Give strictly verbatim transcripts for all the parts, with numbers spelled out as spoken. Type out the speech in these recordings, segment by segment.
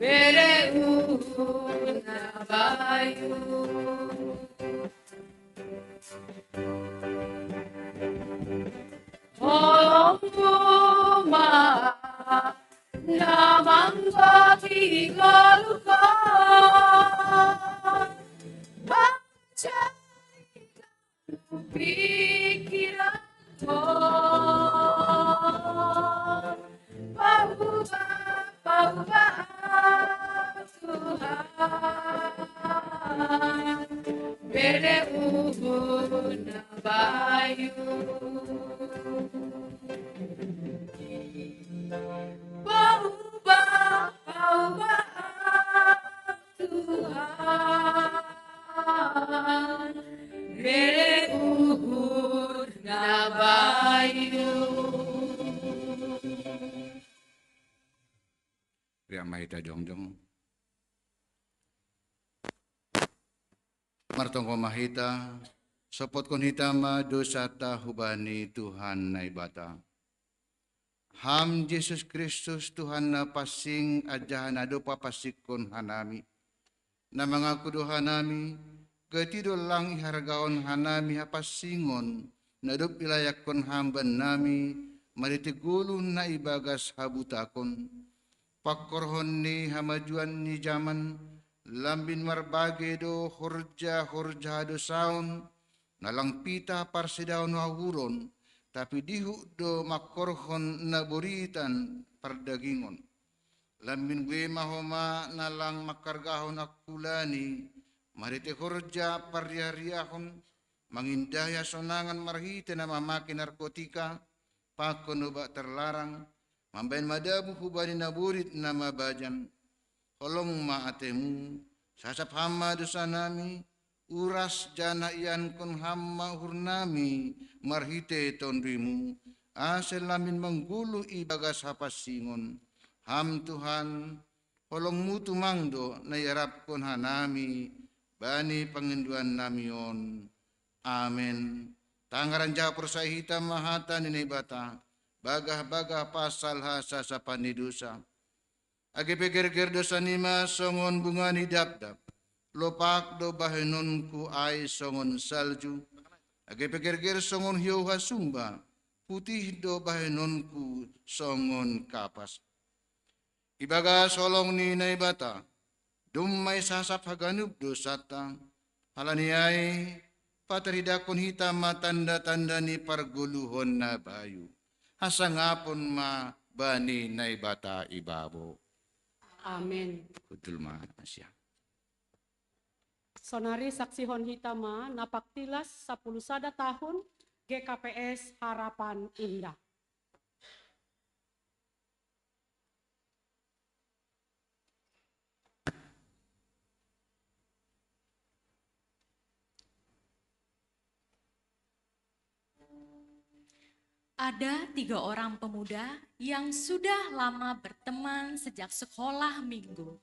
Bere uhud na bayu. Holong uma na manggoti goluka. Baca pikiran ko. Paubah, paubah Tuhan. Bere uhud na bayu. Paubah, paubah Tuhan. Bere uhud na bayu. Ria mahita jongjong. Martongko mahita, sopotkon hita ma dosata hubani Tuhan Naibata. Ham Jesus Kristus Tuhan na pansing, anjaha na dob papansingkon hanami. Na mangaku do hanami, gati do lang ihargahon hanami hapansingon, na dob ilayakkon Ham bannami, marhitei goluh na ibagas habutakon. Pangkorhon ni hamajuan ni jaman, lambin marbagei do horja-horja hadosaon, na lang pitah parsidahon hahuron, tapi dihut do mangkorhon na boritan pardagingon. Lambin buei ma homa na lang manghargahon angkulani, marhitei horja parriah-riahon, mangindahi hasonangan marhitei na mamake narkotika, pakon obat terlarang, mambahen madabuh hubani naborit na mabajan. Holong ma atemu, sasap Ham ma dosanami, uras janah iankon Ham ma uhurnami marhitei TonduyMu, ase lambin manggoluh ibagas hapansingon. Ham Tuhan, holong-Mu tumang do na iarapkon hanami bani pangindoannami on. Amen. Tangar anjaha porsaya hita ma hata ni Naibata, bagah-bagah pasal hasasapan ni dosa. Age pe gerger dosanima songon bunga ni dapdap, lopak do bahenonku ai songon salju. Age pe gerger songon hiou hasumba, putih do bahenonku songon kapas. Ibagas holong ni Naibata, domma isasap haganup dosanta, halani ai, patarhitahon hita ma tanda-tanda ni pargoluhon na bayu. Hasangapon ma bani Naibata ibabo. Amen. Hundul ma, Asia. Sonari saksihon hita ma napak tilas sapuluh sada tahun G K P S Harapan Indah. Ada tiga orang pemuda yang sudah lama berteman sejak sekolah minggu.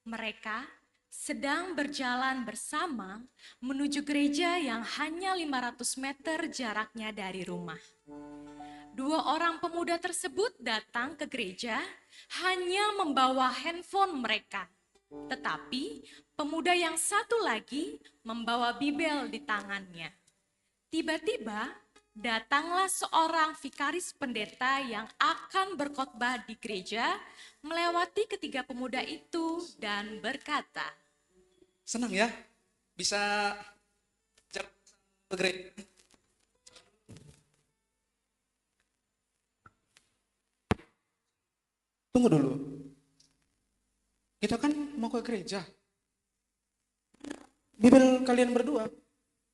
Mereka sedang berjalan bersama menuju gereja yang hanya lima ratus meter jaraknya dari rumah. Dua orang pemuda tersebut datang ke gereja hanya membawa handphone mereka. Tetapi pemuda yang satu lagi membawa Bibel di tangannya. Tiba-tiba datanglah seorang vikaris pendeta yang akan berkhotbah di gereja, melewati ketiga pemuda itu dan berkata, "Senang ya, bisa jalan ke gereja." Tunggu dulu. Kita kan mau ke gereja. Bibel kalian berdua.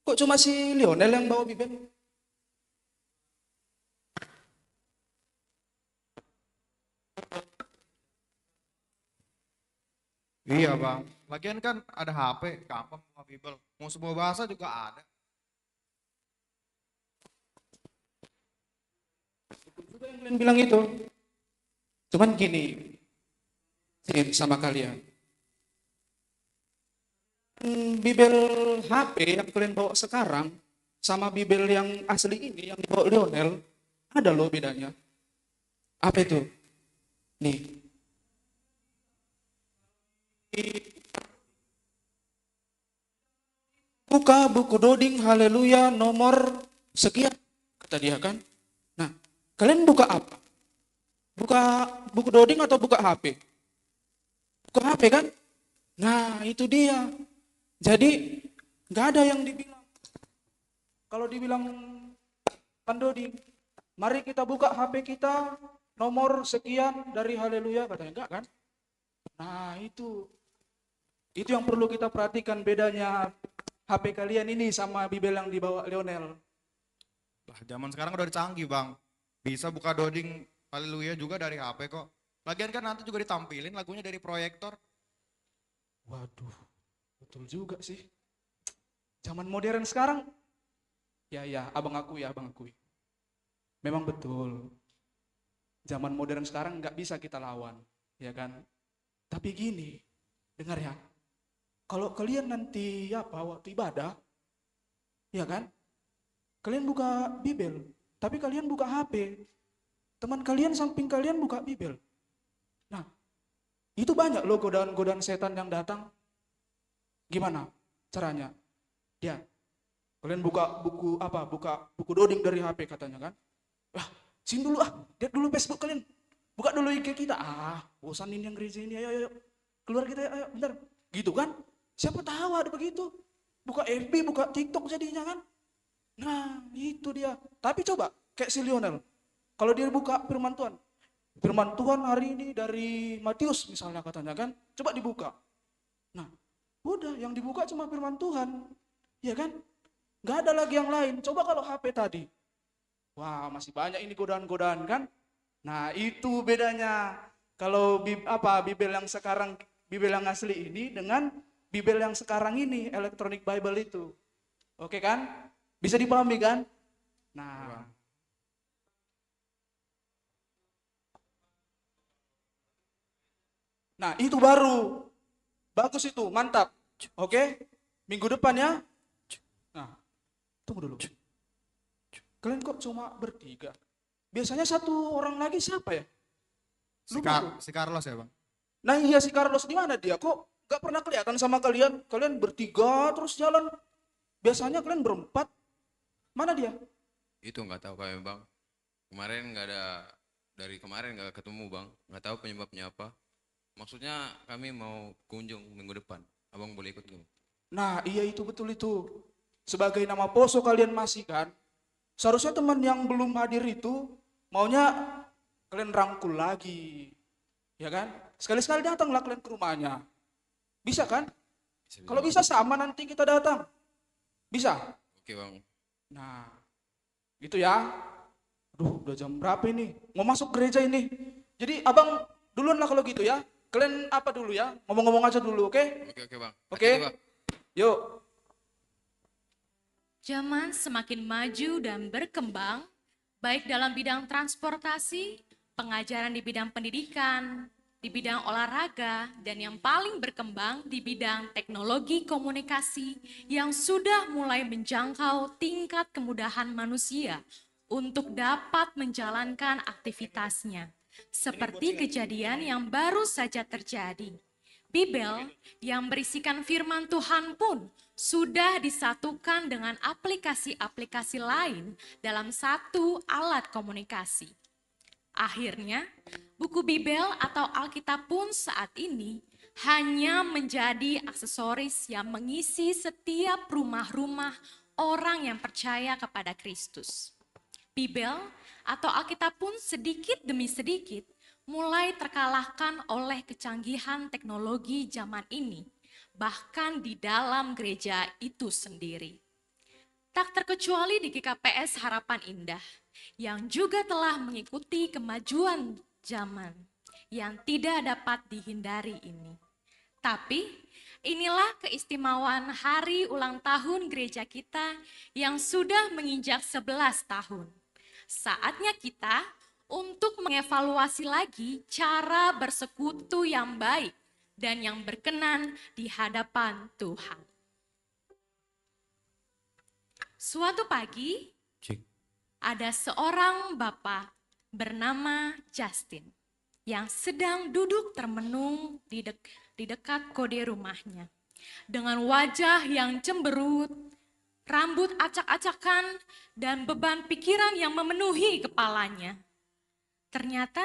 Kok cuma si Lionel yang bawa Bibel? Iya, Bang. Lagian kan ada H P, gampang sama Bibel. Mau semua bahasa juga ada. Betul juga yang kalian bilang itu. Cuman gini, sih, sama kalian. Hmm, Bibel H P yang kalian bawa sekarang sama Bibel yang asli ini yang dibawa Lionel, ada loh bedanya. Apa itu? Nih. buka buku Doding Haleluya nomor sekian, kata dia kan. Nah, kalian buka apa? Buka buku Doding atau buka H P? Buka H P kan? Nah, itu dia. Jadi, nggak ada yang dibilang. Kalau dibilang Pak Doding, "Mari kita buka H P kita, nomor sekian dari Haleluya," katanya, enggak kan? Nah, itu. Itu yang perlu kita perhatikan, bedanya H P kalian ini sama Bibel yang dibawa Lionel. Lah, zaman sekarang udah canggih, Bang. Bisa buka Doding Haleluya juga dari H P kok. Lagian kan nanti juga ditampilin lagunya dari proyektor. Waduh, betul juga sih. Zaman modern sekarang, ya, ya, abang akui, abang akui. Memang betul. Zaman modern sekarang nggak bisa kita lawan, ya kan? Tapi gini, dengar ya. Kalau kalian nanti apa, waktu ibadah, ya kan? Kalian buka Bibel, tapi kalian buka H P. Teman kalian samping kalian buka Bibel. Nah, itu banyak loh godaan-godaan setan yang datang. Gimana caranya? Dia, kalian buka buku apa? Buka buku Doding dari H P, katanya kan. "Wah, sini dulu ah, lihat dulu Facebook kalian. Buka dulu I G kita. Ah, bosan ini yang gereja ini. Ayo, ayo, ayo. Keluar kita, ayo, bentar." Gitu kan? Siapa tahu ada begitu. Buka F B, buka TikTok jadinya kan. Nah, itu dia. Tapi coba, kayak si Lionel. Kalau dia buka firman Tuhan. "Firman Tuhan hari ini dari Matius," misalnya, katanya kan. Coba dibuka. Nah, udah, yang dibuka cuma firman Tuhan. Ya kan? Nggak ada lagi yang lain. Coba kalau H P tadi. Wah, masih banyak ini godaan-godaan kan? Nah, itu bedanya kalau Bib-, apa, Bibel yang sekarang, Bibel yang asli ini dengan Bibel yang sekarang ini, electronic Bible itu. Oke kan? Bisa dipahami kan? Nah. Nah, itu baru. Bagus itu, mantap. Oke? Minggu depan ya. Nah, tunggu dulu. Kalian kok cuma bertiga? Biasanya satu orang lagi siapa ya? Si, Lupa Car- tuh. Si Carlos ya, Bang? Nah, iya, si Carlos di mana dia? Kok nggak pernah kelihatan sama kalian? Kalian bertiga terus jalan. Biasanya kalian berempat. Mana dia? Itu nggak tahu kami, Bang. Kemarin nggak ada, dari kemarin nggak ketemu, Bang. Nggak tahu penyebabnya apa. Maksudnya kami mau kunjung minggu depan. Abang boleh ikut nggak, Bang? Nah, iya, itu betul itu. Sebagai nama poso kalian masih kan? Seharusnya teman yang belum hadir itu maunya kalian rangkul lagi. Ya kan? Sekali-sekali datanglah kalian ke rumahnya. Bisa kan? Bisa, Kalau Bang. Bisa sama nanti kita datang. Bisa? Oke, Bang. Nah, gitu ya. Aduh, udah jam berapa ini? Mau masuk gereja ini. Jadi abang duluan lah kalau gitu ya. Kalian apa dulu ya? Ngomong-ngomong aja dulu, oke? Oke, oke, Bang. Oke. Hati-hati, Bang. Yuk. Zaman semakin maju dan berkembang, baik dalam bidang transportasi, pengajaran di bidang pendidikan, di bidang olahraga, dan yang paling berkembang di bidang teknologi komunikasi yang sudah mulai menjangkau tingkat kemudahan manusia untuk dapat menjalankan aktivitasnya. Seperti kejadian yang baru saja terjadi. Bibel yang berisikan firman Tuhan pun sudah disatukan dengan aplikasi-aplikasi lain dalam satu alat komunikasi. Akhirnya, buku Bibel atau Alkitab pun saat ini hanya menjadi aksesoris yang mengisi setiap rumah-rumah orang yang percaya kepada Kristus. Bibel atau Alkitab pun sedikit demi sedikit mulai terkalahkan oleh kecanggihan teknologi zaman ini, bahkan di dalam gereja itu sendiri. Tak terkecuali di G K P S Harapan Indah yang juga telah mengikuti kemajuan zaman yang tidak dapat dihindari ini. Tapi inilah keistimewaan hari ulang tahun gereja kita yang sudah menginjak sebelas tahun. Saatnya kita untuk mengevaluasi lagi cara bersekutu yang baik dan yang berkenan di hadapan Tuhan. Suatu pagi, Cik. Ada seorang bapak bernama Justin yang sedang duduk termenung di, dek- di dekat kode rumahnya. Dengan wajah yang cemberut, rambut acak-acakan, dan beban pikiran yang memenuhi kepalanya. Ternyata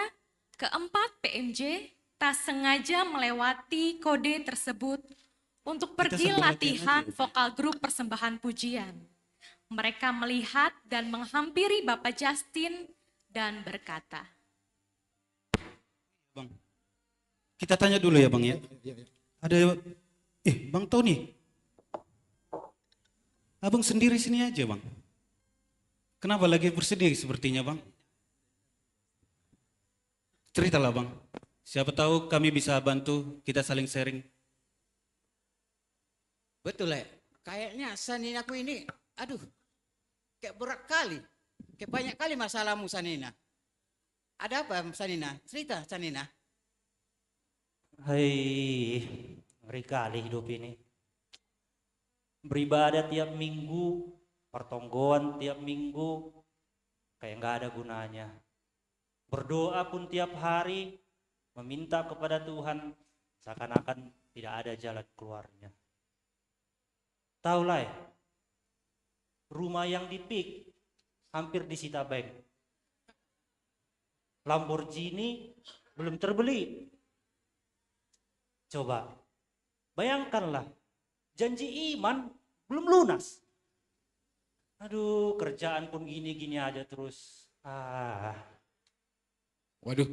keempat P M J tak sengaja melewati kode tersebut untuk pergi latihan vokal grup persembahan pujian. Mereka melihat dan menghampiri Bapak Justin dan berkata, Bang, kita tanya dulu ya Bang ya. Ada, eh Bang Tony, Abang sendiri sini aja Bang. Kenapa lagi bersedih sepertinya Bang? Ceritalah Bang. Siapa tahu kami bisa bantu, kita saling sharing. Betul ya. Kayaknya Saninaku ini, aduh, kayak berat kali. Kayak banyak kali masalahmu Sanina. Ada apa Sanina? Cerita Sanina. Hai, ngeri kali hidup ini. Beribadah tiap minggu, pertonggoan tiap minggu, kayak nggak ada gunanya. Berdoa pun tiap hari, meminta kepada Tuhan, seakan-akan tidak ada jalan keluarnya. Tahu lah ya, rumah yang dipik hampir disita bank. Lamborghini belum terbeli. Coba bayangkanlah, janji iman belum lunas. Aduh, kerjaan pun gini-gini aja terus. Ah. Waduh,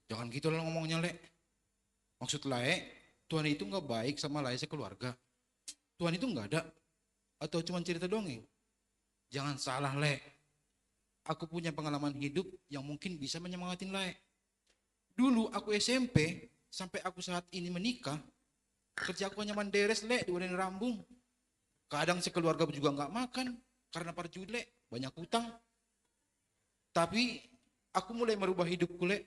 jangan gitu lah ngomongnya, Lek. Maksud Lae, Tuhan itu nggak baik sama Lae sekeluarga. Tuhan itu nggak ada. Atau cuma cerita dongeng. Jangan salah, Lek. Aku punya pengalaman hidup yang mungkin bisa menyemangatin Lae. Dulu aku S M P sampai aku saat ini menikah, kerja aku hanya manderes, Lek, di Waden Rambung. Kadang sekeluarga juga nggak makan karena parjudi, Lek, banyak utang. Tapi aku mulai merubah hidupku, Lek,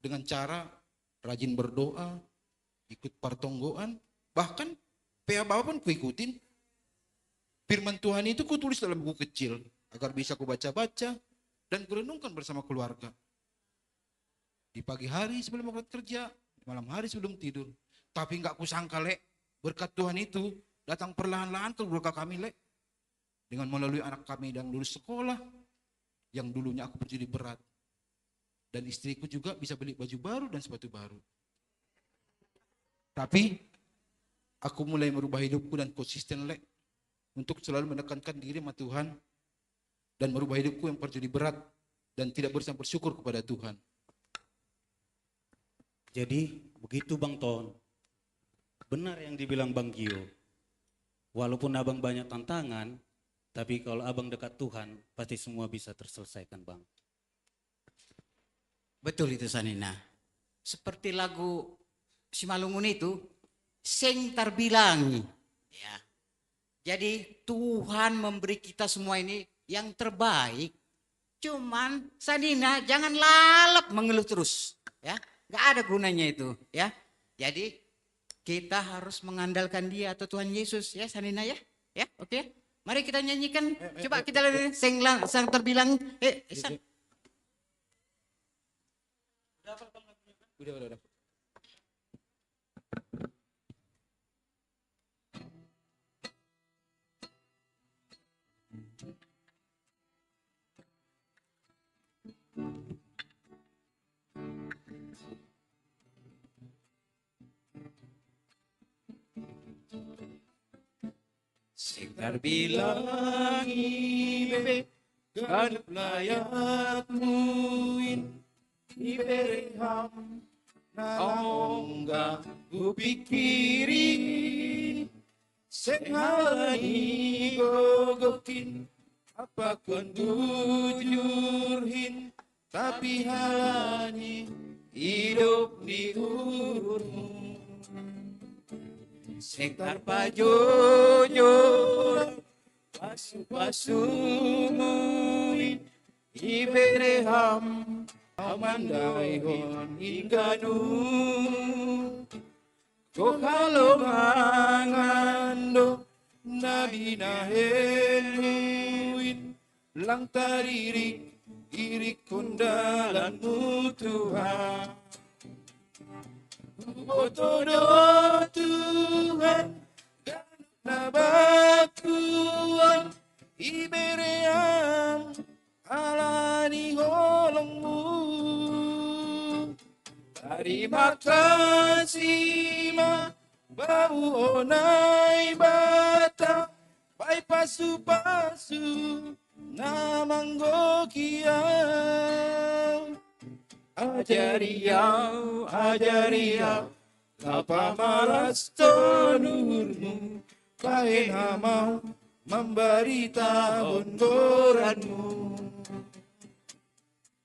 dengan cara rajin berdoa, ikut partonggoan, bahkan P A Bapa pun kuikutin. Firman Tuhan itu kutulis dalam buku kecil agar bisa kubaca-baca dan kurenungkan bersama keluarga. Di pagi hari sebelum berangkat kerja, di malam hari sebelum tidur. Tapi nggak kusangka, Lek, berkat Tuhan itu datang perlahan-lahan ke keluarga kami, Lek. Dengan melalui anak kami yang lulus sekolah, yang dulunya aku berjudi berat. Dan istriku juga bisa beli baju baru dan sepatu baru. Tapi aku mulai merubah hidupku dan konsisten, Lek, untuk selalu menekankan diri sama Tuhan dan merubah hidupku yang berjudi berat dan tidak bisa bersyukur kepada Tuhan. Jadi begitu Bang Ton. Benar yang dibilang Bang Gio. Walaupun abang banyak tantangan, tapi kalau abang dekat Tuhan, pasti semua bisa terselesaikan, Bang. Betul itu, Sanina. Seperti lagu Simalungun itu, sing terbilang. Ya. Jadi Tuhan memberi kita semua ini yang terbaik. Cuman Sanina jangan lalap mengeluh terus, ya. Nggak ada gunanya itu, ya. Jadi kita harus mengandalkan Dia atau Tuhan Yesus, ya, Sanina, ya. Ya, oke. Mari kita nyanyikan. Coba kita lihat sing lang, sang terbilang. Eh, sang. Udah, udah, udah. Sing terbilang ibe ganup layakmuin ibereham naongga kupikiri. Sing halani gogokin apa kon bujurhin, tapi halani hidup di urung. Sing tarpajojo pasu-pasumuin ibereham amandaihon ingganu. Ko halomangando nabi naheluin lang taririk irik kondalanmu Tuhan. Botodo Tuhan Ibeream alani holongmu. Terima kasih ma bau onai bata bai pasu-pasu na manggokia. Ajari au, ajari au, lapa malas tonuhurmu, bahen hamau mambaritahon goranmu.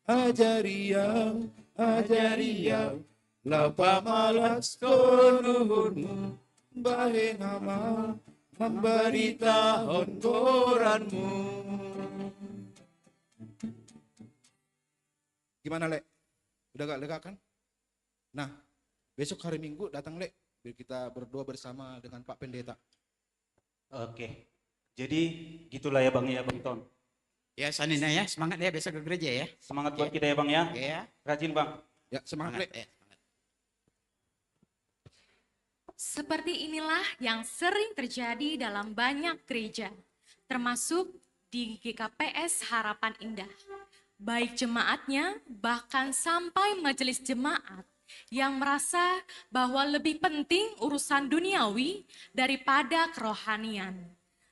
Ajari au, ajari au, lapa malas tonuhurmu, bahen hamau mambaritahon goranmu. Gimana, Lek? Udah agak lega kan? Nah, besok hari Minggu datang, Lek, biar kita berdoa bersama dengan Pak Pendeta. Oke. Jadi gitulah ya Bang ya, Bang Ton. Ya, Sanina ya, semangat ya besok ke gereja ya. Semangat buat kita ya Bang ya. Ya, Rajin Bang. Ya, semangat, semangat Lek. Ya. Seperti inilah yang sering terjadi dalam banyak gereja, termasuk di G K P S Harapan Indah. Baik jemaatnya, bahkan sampai majelis jemaat yang merasa bahwa lebih penting urusan duniawi daripada kerohanian.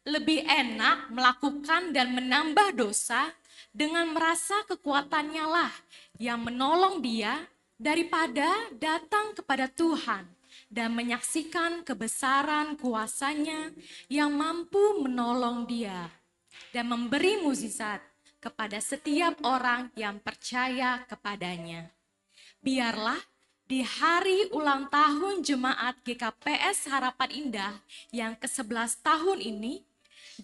Lebih enak melakukan dan menambah dosa dengan merasa kekuatannya lah yang menolong dia daripada datang kepada Tuhan dan menyaksikan kebesaran kuasanya yang mampu menolong dia dan memberi mukjizat kepada setiap orang yang percaya kepadanya. Biarlah di hari ulang tahun jemaat G K P S Harapan Indah yang ke sebelas tahun ini,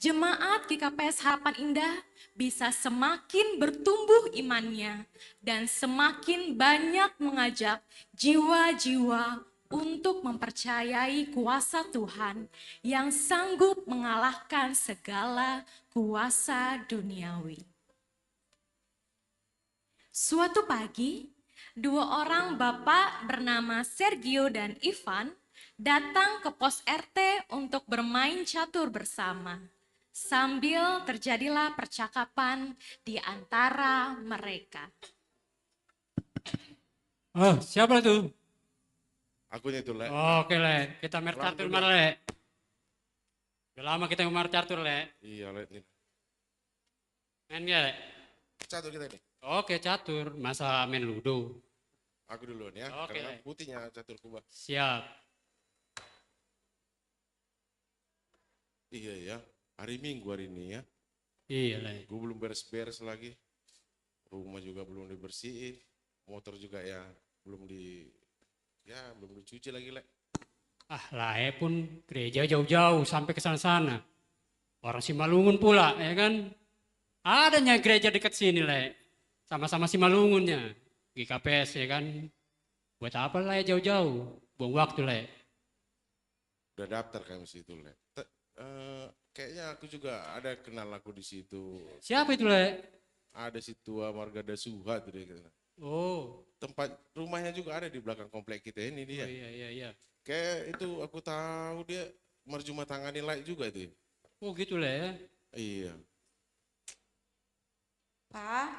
jemaat G K P S Harapan Indah bisa semakin bertumbuh imannya dan semakin banyak mengajak jiwa-jiwa untuk mempercayai kuasa Tuhan yang sanggup mengalahkan segala kuasa duniawi. Suatu pagi, dua orang bapak bernama Sergio dan Ivan datang ke pos R T untuk bermain catur bersama. Sambil terjadilah percakapan di antara mereka. Oh, siapa itu? Akunya itu, Lek. Oh, oke, Lek. Kita main Lawan catur, dulu. Mar, Lek. Udah lama kita nggak main catur, Lek. Iya, Lek. Ini. Main ya, Lek? Catur kita ini. Oke, catur. Masa main ludo? Aku duluan ya. Oke, Karena Lek. putihnya catur kuba. Siap. Iya ya. Hari Minggu hari ini ya. Iya, Lek. Gue belum beres-beres lagi. Rumah juga belum dibersihin. Motor juga ya belum di ya belum dicuci lagi, Lek. Ah, Lae pun gereja jauh-jauh sampai ke sana-sana. Orang Simalungun pula, ya kan? Adanya gereja dekat sini, Lek. Sama-sama Simalungunnya. G K P S, ya kan? Buat apa, Lek, jauh-jauh? Buang waktu, Lek. Udah daftar kami situ, Lek. Te- eh, kayaknya aku juga ada kenal aku di situ. Siapa itu, Lek? Ada si tua marga Dasuha tuh dia kata. Oh, Tempat rumahnya juga ada di belakang komplek kita ini dia. iya, iya, iya. Kayak itu aku tahu dia merjuma tangani Lek juga itu. Oh, gitu, Lek, ya. Iya. Pak,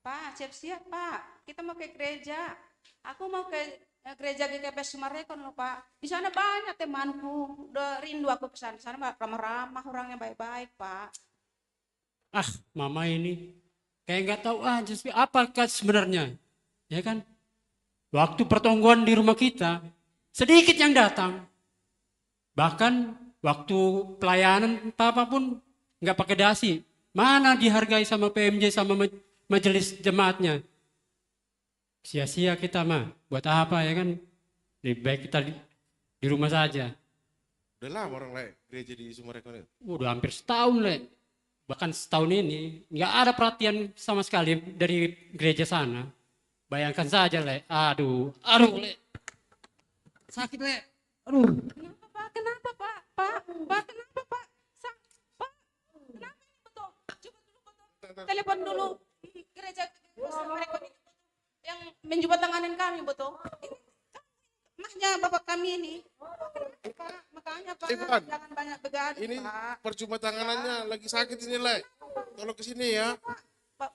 Pak, siap-siap Pak. Kita mau ke gereja. Aku mau ke eh, gereja G K P S Sumarekon loh Pak. Di sana banyak temanku. Udah rindu aku ke sana. Sana ramah-ramah, orangnya baik-baik Pak. Ah, mama ini kayak nggak tahu aja sih apa kan sebenarnya, ya kan? Waktu pertonggoan di rumah kita, sedikit yang datang. Bahkan waktu pelayanan papa pun nggak pakai dasi. Mana dihargai sama P M J sama ma- majelis jemaatnya? Sia-sia kita mah. Buat apa, ya kan? Lebih baik kita di, di rumah saja. Udah lama orang, Lek, gereja di Sumarekon itu. Udah hampir setahun, Lek. Bahkan setahun ini nggak ada perhatian sama sekali dari gereja sana. Bayangkan saja, Lek. Aduh, aduh, Lek. Sakit, Lek. Aduh. Kenapa Pak? Kenapa Pak? Pak, Pak, kenapa Pak? Sa- Pak, kenapa ini betul? Coba dulu betul. Telepon dulu gereja Sumarekon itu yang menjumpa tanganan kami betul. Ini mahnya bapak kami ini. Pak, kenapa Pak? Makanya Ivan, jangan banyak begadang, ini Pak. Percuma tanganannya, lagi sakit ini, Le. Tolong ke sini ya. Pak,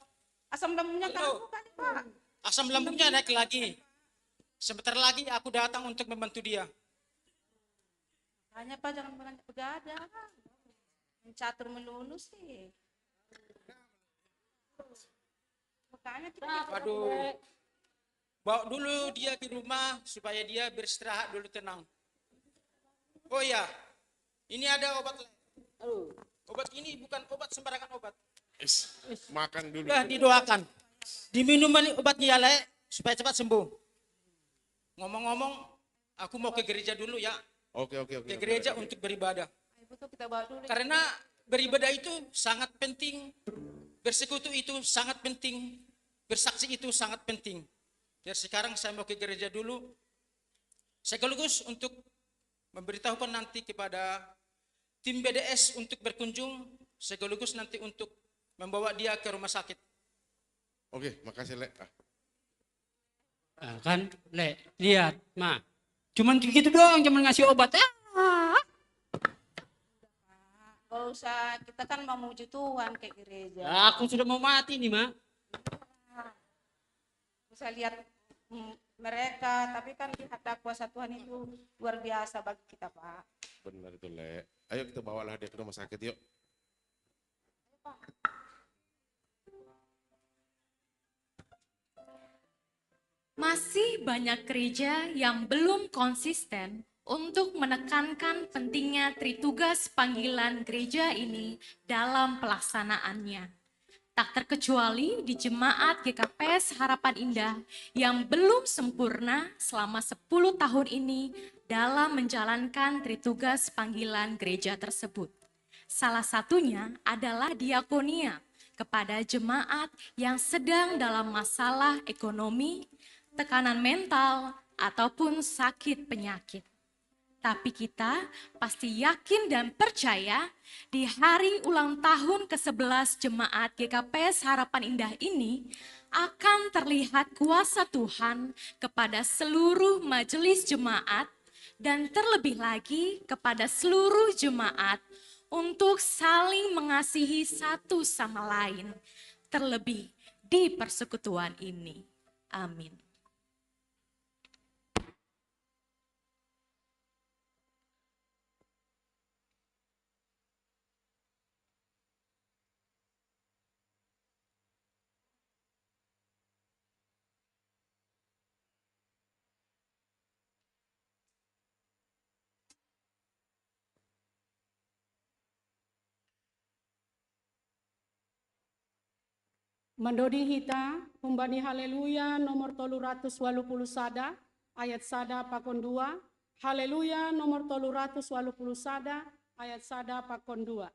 asam lambungnya kan bukan, Pak. Asam lambungnya naik lagi. Sebentar lagi aku datang untuk membantu dia. Hanya, Pak, jangan banyak begadang. Mencatur melulu sih. Makanya kita Waduh. Bawa dulu dia ke rumah supaya dia beristirahat dulu, tenang. Oh ya, ini ada obat. Obat ini bukan obat sembarangan obat. Is, makan dulu. Sudah didoakan. Diminum obatnya ya, Le, supaya cepat sembuh. Ngomong-ngomong, aku mau ke gereja dulu ya. Oke, oke, oke. Ke gereja untuk beribadah. Karena beribadah itu sangat penting, bersekutu itu sangat penting, bersaksi itu sangat penting. Jadi sekarang saya mau ke gereja dulu, sekaligus untuk memberitahukan nanti kepada tim B D S untuk berkunjung, sekaligus nanti untuk membawa dia ke rumah sakit. Oke, makasih, Le. Ah. Ah, kan, Le, lihat, Ma. Cuman gitu doang, cuman ngasih obat. Ah. Gak usah, kita kan mau memuji Tuhan ke gereja. Aku sudah mau mati nih, Ma. Bisa lihat, mm, mereka, tapi kan lihat kuasa Tuhan itu luar biasa bagi kita, Pak. Benar itu, Le. Ayo kita bawalah dia ke rumah sakit, yuk. Masih banyak gereja yang belum konsisten untuk menekankan pentingnya tritugas panggilan gereja ini dalam pelaksanaannya. Tak terkecuali di jemaat G K P S Harapan Indah yang belum sempurna selama sepuluh tahun ini dalam menjalankan tritugas panggilan gereja tersebut. Salah satunya adalah diakonia kepada jemaat yang sedang dalam masalah ekonomi, tekanan mental, ataupun sakit penyakit. Tapi kita pasti yakin dan percaya di hari ulang tahun kesebelas jemaat G K P S Harapan Indah ini akan terlihat kuasa Tuhan kepada seluruh majelis jemaat dan terlebih lagi kepada seluruh jemaat untuk saling mengasihi satu sama lain, terlebih di persekutuan ini. Amin. Mandodi hita, humbani Haleluya nomor tolu ratus walu puluh sada, ayat sada pakon dua. Haleluya nomor tolu ratus walu puluh sada, ayat sada pakon dua.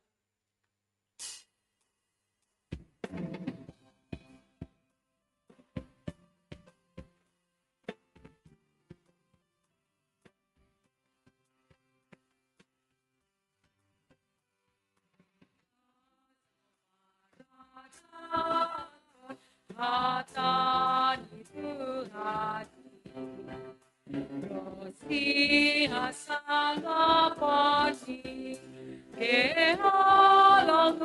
Hata ni Tuhan, rosi hasala pani, ke halong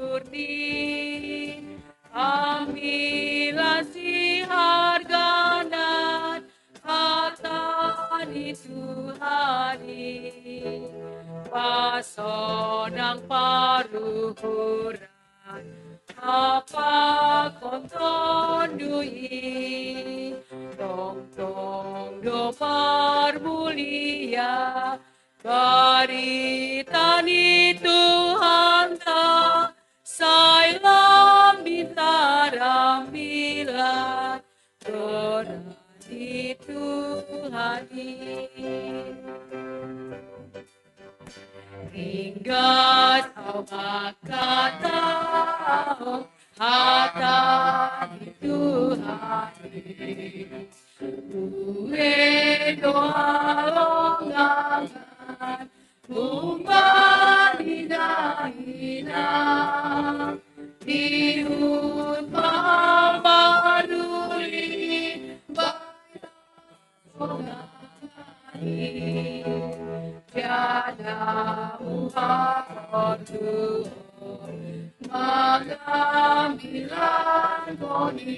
urni, amila si harganan, hata ni Tuhani, pasonang paruhuran, apa kontondui, tong tong do parmulia, barita ni Tuhanta, sai lambin tarambilan, Tuhan itu hadir. Ringgas au makatau, hata itu hadir. Kue doa longangan, Umbalina ina, ihut mamaruli, bayar Tiada uang tu mengambil koni.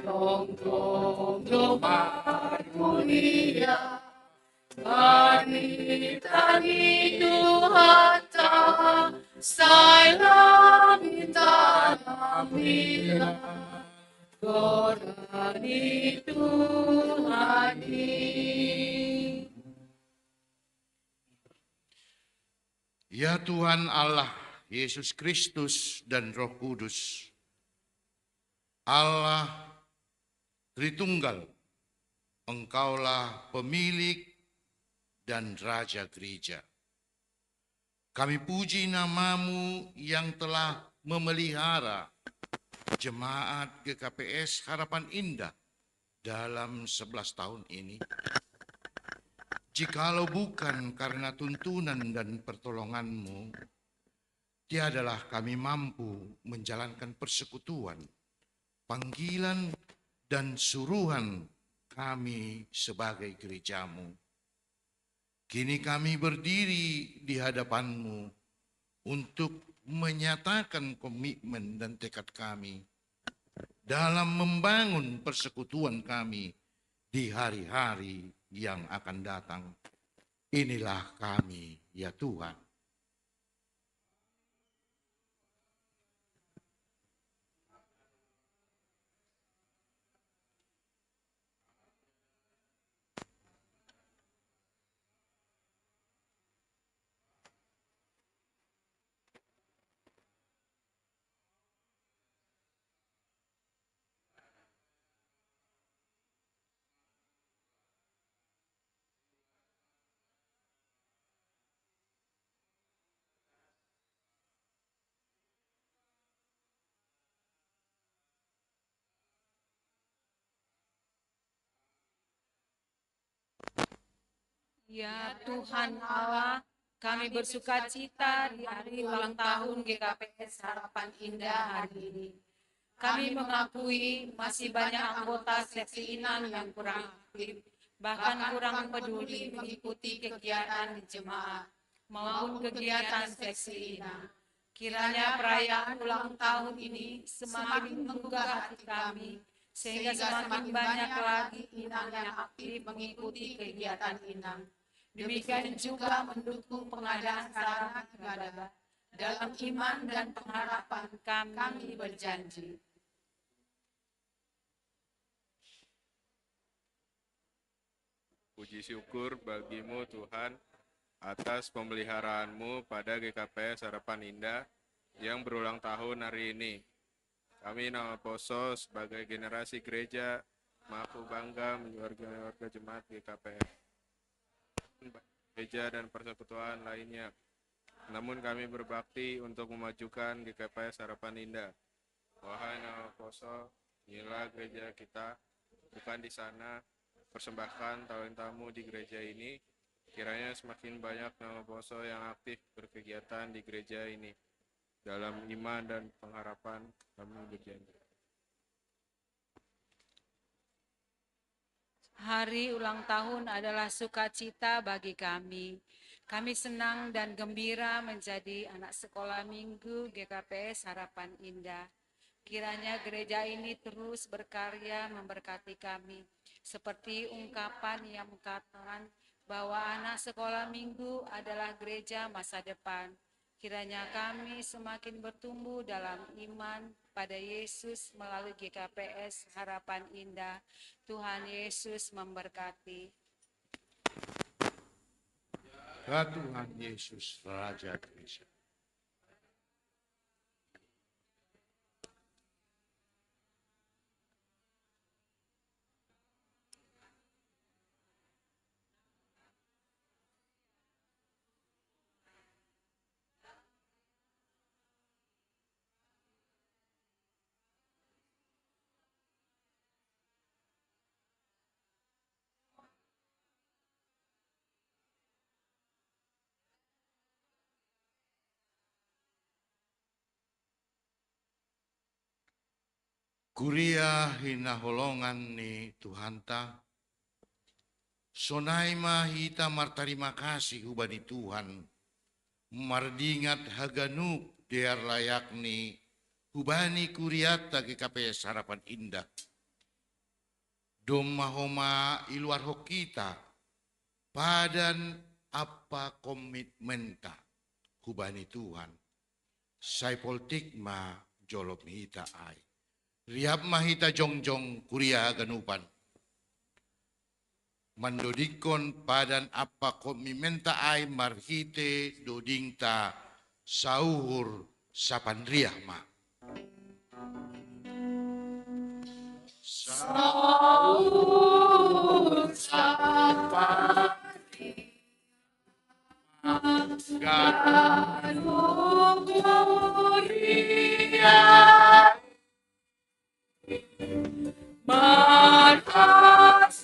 Tong tong domar dunia. Tani tani Tuhan ta, sai la minta la mila. Korani Tuhan ni. Ya Tuhan Allah, Yesus Kristus dan Roh Kudus, Allah Tritunggal, Engkaulah pemilik dan Raja Gereja. Kami puji nama-Mu yang telah memelihara jemaat G K P S Harapan Indah dalam sebelas tahun ini. Jikalau bukan karena tuntunan dan pertolongan-Mu, tiadalah kami mampu menjalankan persekutuan, panggilan, dan suruhan kami sebagai gereja-Mu. Kini kami berdiri di hadapan-Mu untuk menyatakan komitmen dan tekad kami dalam membangun persekutuan kami di hari-hari yang akan datang. Inilah kami, ya Tuhan. Ya Tuhan Allah, kami bersukacita di hari ulang tahun G K P S Harapan Indah hari ini. Kami mengakui masih banyak anggota seksi inang yang kurang aktif, bahkan kurang peduli mengikuti kegiatan di jemaat maupun kegiatan seksi inang. Kiranya perayaan ulang tahun ini semakin menggugah hati kami, sehingga semakin banyak lagi inang yang aktif mengikuti kegiatan inang. Demikian juga mendukung pengadaan sarana ibadah. Dalam iman dan pengharapan kami berjanji. Puji syukur bagi-Mu, Tuhan, atas pemeliharaan-Mu pada G K P S Harapan Indah yang berulang tahun hari ini. Kami, nama poso, sebagai generasi gereja, mengaku bangga menjadi warga jemaat G K P S, gereja dan persekutuan lainnya. Namun kami berbakti untuk memajukan G K P S Harapan Indah. Wahai nama poso, inilah gereja kita, bukan di sana. Persembahkan talentamu di gereja ini, kiranya semakin banyak nama poso yang aktif berkegiatan di gereja ini. Dalam iman dan pengharapan kami berjanji. Hari ulang tahun adalah sukacita bagi kami. Kami senang dan gembira menjadi anak sekolah minggu G K P S Harapan Indah. Kiranya gereja ini terus berkarya memberkati kami, seperti ungkapan yang mengatakan bahwa anak sekolah minggu adalah gereja masa depan. Kiranya kami semakin bertumbuh dalam iman pada Yesus melalui G K P S Harapan Indah. Tuhan Yesus memberkati. Ya Tuhan Yesus, Raja Gereja. Kuria hinaholongan ni Tuhanta, Sonai ma hita martarima kasih hubani Tuhan, mardingat haganup dear layakni hubani kuriatta G K P S Harapan Indah. Domma homa iluarhon hita padan ampa komitmenta hubani Tuhan, sai poltik ma jolom hita ai. Riap ma hita jongjong kuria haganupan, mandodingkon padan ampa komitmenta ai marhite dodingta sauhur sapanriah ma. Sauhur sapanriah. Ganup kuria. Marhasada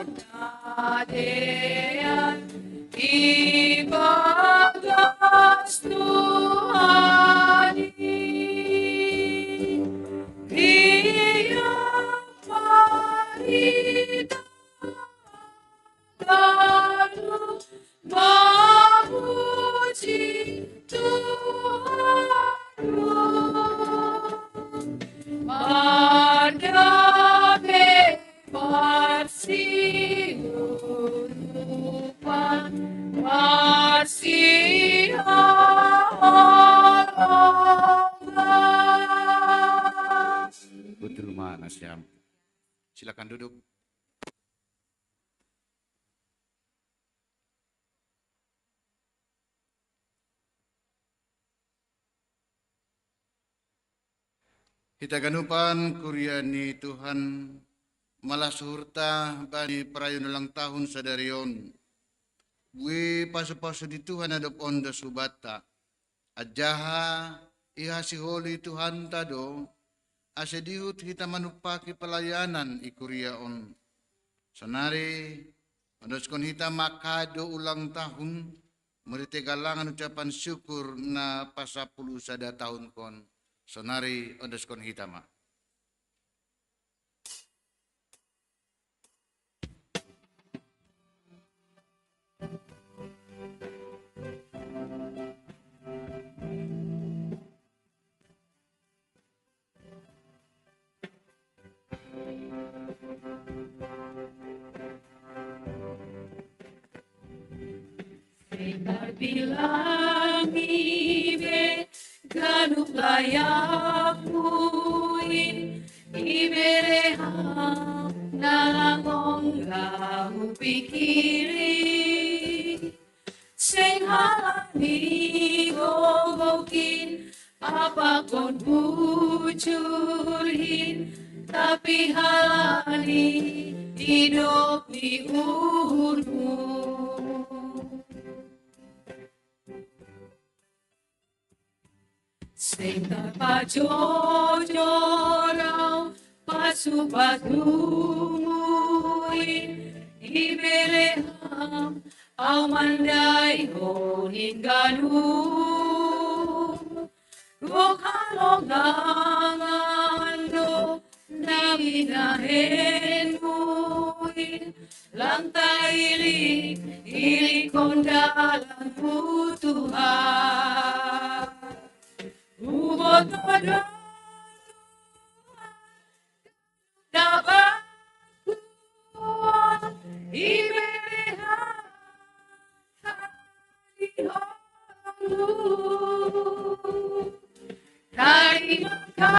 na dear ibagas Tuhan i. Ia marita Lalu memuji Tuhan. Mandame marsiurupan, marsiarangan. Betul mana siam. Silakan duduk. Hita ganupan kuria ni Tuhan, malas uhurta bani perayaan ulang tahun sadari on. Bui pasu-pasu ni Tuhan na dob ondo subatta. Anjaha ihasiholi Tuhanta do, ase dihut hita manumpaki pelayanan i kuria on. Sonari, ondoskon hita ma kado ulang tahun, marhite galangan ucapan syukur na pasampulu sada tahun kon. Sonari, ondoskon hita ma. Seng tarbilangi be ganup layakmu in, ibere Ham na lang ongga hupingkiri. Seng halani gogokin apakon bujur in, tapi halani idop ni uhurmu. Seng tarpajojor au pasu-pasumu in, ibere Ham au mandaihon in ganup. Gok halongangan do na binahenmu in, lang tairik-irikkon dalanmu Tuhan. Huboto do Tuhan, dabanku on, ibere Ham di holongmu.